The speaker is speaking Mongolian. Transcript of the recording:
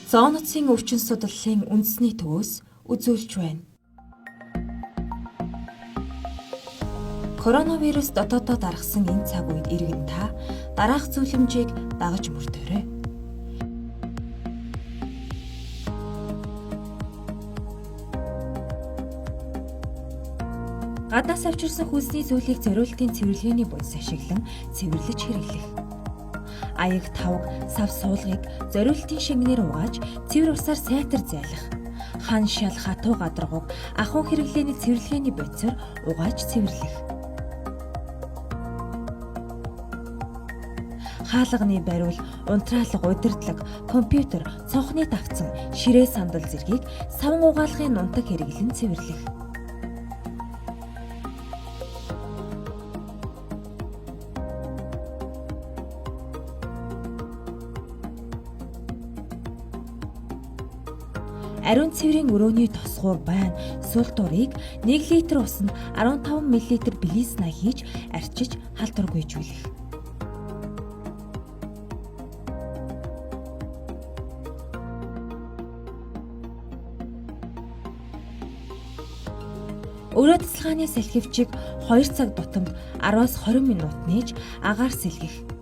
Зооноцын өвчин судлалын үндэсний төвөөс үзүүлж байна. Коронавирус дотооддоо даргасан энэ цаг үед иргэн та дараах зөвлөмжийг дагаж мөрдөөрэй. Гаднаас авчирсан хүнсний зүйлийг зориултын цэвэрлэгээний бодис ашиглан цэвэрлэж хэрэглэх. Аяг, тавг, сав суулгыг зориултын шингэнээр угааж цэвэр усаар сайтар зайлах. Хан шал, хатуу гадаргууг ахуй хэрэглээний цэвэрлэгээний бодисоор угааж цэвэрлэх. Хаалганы бариул, унтраалга, удирдлага, компьютер, цонхны тавцан, ширээ сандал зэргийг саван угаалгын нунтаг хэрэглэн цэвэрлэх. Ариун цэврийн өрөөний тосгуур байна. Сул дурыг 1 литр усанд 15 мл билисна хийж арчиж халдваргүйжүүлэх. Өрөө цэцэлгээний салхивчийг 2 цаг тутамд 10-аас 20 минут нээж агаар сэлгэх.